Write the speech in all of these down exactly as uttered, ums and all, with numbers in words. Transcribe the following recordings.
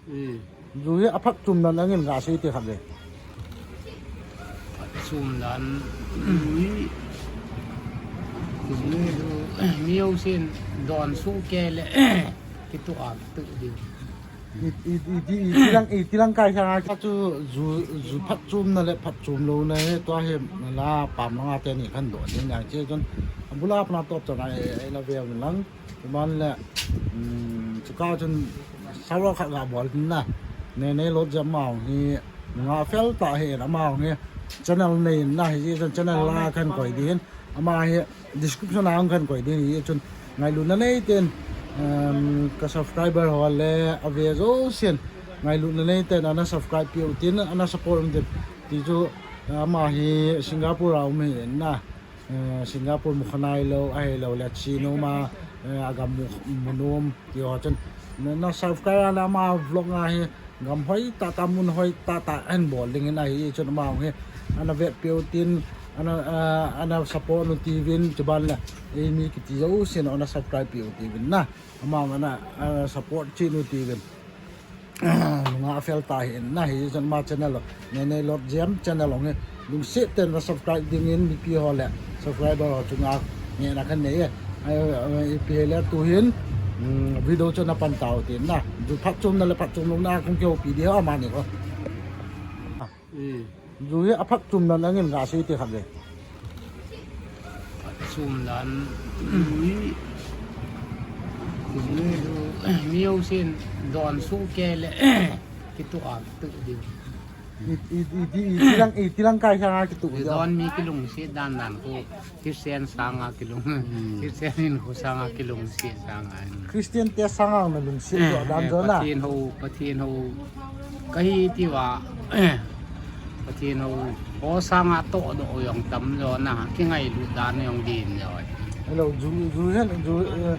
Hmm. Ju hi aphatchomna nangin gasei te khat le. Phatchomna. Ju hi. Ju hi. Mi jousen donsuh kei le. Kitu a, kitu di. I, i, i, i, i tilang, i tilang kai sanga chu ju, ju phatchomna le phatchomlouna hi tua hi la pam langa teni khandoh ding nang che chun. Abula pana top chana e, e la ve lang. Chuban le, um, chuka chun saura khat gabol tin na. Nei nei lot jam mau hi nga fel ta hi na mau hi. Channel nei na hi chun channel la khankoi din. Ama hi description a hung khankoi ding hi chun ngailutna neiten, um, ka subscriber ho le ave jousen ngailutna neiten ana subscribe piu tin ana support un tin ti chu ama hi Singapore a um hi na, eh, Singapore mu khanai lo ahilou le chi no ma, eh, agam mu, mu nom ti ho chun na, na subscribe ana ama vlog a hi Gam hoi tata mun hoi tata an bol ding in ahi chun ama hi. Ana vet piu tin, ana, ah, ana support nu tivin, chuban le. Ei mi kiti jousen ana subscribe piu tivin na. Ama ana, ana support chi nu tivin. Nga fel ta hi in na hi chun ama channel lo. Nei nei lot jam channel lo nge. Lungset tah in na subscribe dingin mipi ho le subscriber ho chunga ngehna kanei e. Ai, ai, ipi le tuhin, mm, video chu na pan tau tin na. Ju phatchomna le phatchomlouna kong kihoupi di ho amani ko. Hmm. Ju hi aphatchomna nangin gasei te khat le. Phatchomna. Ju hi. Ju hi. Mi jousen donsuh kei le. Kitu a, kitu di. I, i, i, i, i tilang, i tilang kai sanga kitu di. Don mi kilungset dan dan ko. Christian sanga kilung. Hmm. Christian hinkho sanga kilungset sanga. Christian te sanga na lungset jo dan jo na. Pathen ho, Pathen ho. Kahi ti va. Pathen ho. O sanga todoh jong tam jo na. Kingailut dan jong din jo. Hello, ju, ju hian, ju, eh,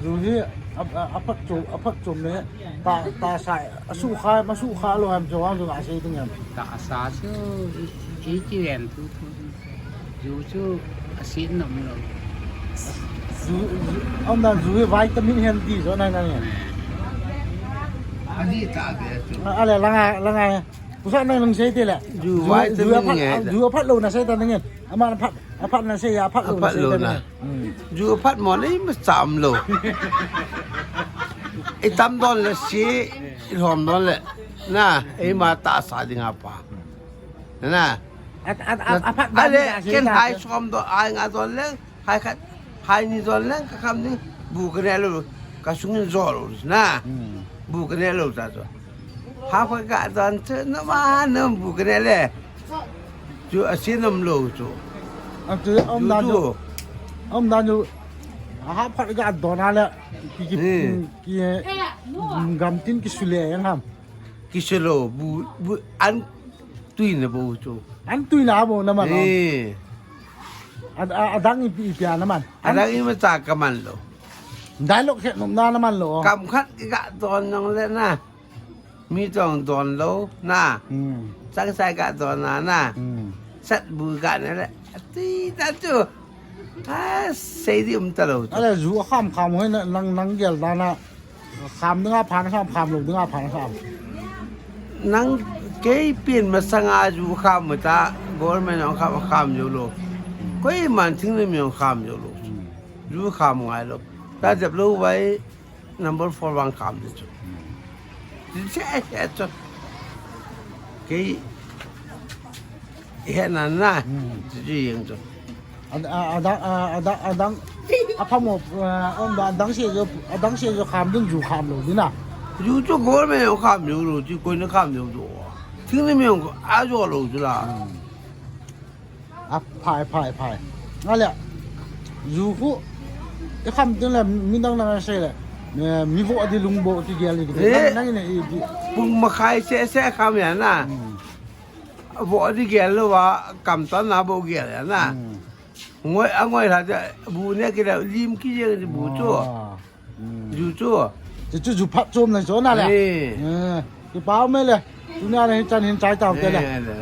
ju hi a, a, aphatchom, aphatchom ne. Ta, tahsa, asukha, masukha lou ham, jong, jong, asei ding ham. Tahsa chu, i, i, kiven tu, tu. Ju chu, asin nom lou. Ju, ju, aumdan ju hi vitamin hian ti, jong, nang, nang, nang. Ani ta be chu. A, ale, langa, langa. Usa nang lung sei ti le. Ju, ju, vitamin ju aphat, nge. Ju aphat lou na sei ta nang. Ama aphat, aphat na sei, aphat lou na sei ta nang. Hmm. Ju phat mo le ima cham lou. I tam don le si, i lhom don le. Na, ima tahsa ding apa. Na. At, at, at, aphat ale, dan si ken na hai si. Som don, hai nga don le, hai khat, hai ni don le, ka kam ni, bu ka ne lou, ka sung in zo lou, na. Hmm. Bu ka ne lou ta zo. Ha pha ka don che, na ma, na bu ka ne le. Chu a sin um lou chu. A chu um dan chu. Um dan chu. A ha phat ga don a le. Ki, ki, hmm, ki, mm, gam tin ki su le yang ham. Ki su lou bu, bu an tui na bo chu. An tui na bo na man. Eh. A, a, a dang i pi, i pia na man. A dang i ma cha ka man lou. Dai lok khe nom na na man lou. Kam khat ki ga don nong le na. Mi tong don lou, na. Hmm. Chang sai ga don na, na. Hmm. Sat bu ga na le. Ti ta chu. A, sei di um ta lou chu. Ale ju kham kham hoi na, nang, nang gel da na. Kham dinga phan kham, kham lou dinga phan kham. Nang kei pin masanga ju kham ta, government ong kham, kham jou lou. Koiman thing ni mi ong kham jou lou. Hmm. Ju kham ngai lou. Ta jep lou vai. Number four vang kham di chu. Di che, che chu. Kei, he na na. Hmm. Di yeng chu. A, a, a dang, a, a dang, a dang. A phamo, a, um, a dang se jo, a dang se jo kham ding ju kham lou di na. Ju chu gol me jo kham lou lou, ju koi na kham lou lou. Thing ni me jo a jo lou ju la. Hmm. A phai, phai, phai. Nga le, ju khu, i kham tin le, mi dang dang a sei le, eh, mi vo di lung bo ti gel ni ki. Eh. Nang, nang ne i di. Pung makhai se, se kham ya na. Hmm. Vo di gel lou va, kam tan na bo gel ya na. Hmm. Ngoi, a ngoi la de, bu ne ki le, lim ki ye di bu chu. Ah. Hmm. Ju chu. Chu chu ju phatchomna jo na le. Eh. Eh, ki pau me le. Tu na le, chan hin chai tau te le. Eh, le.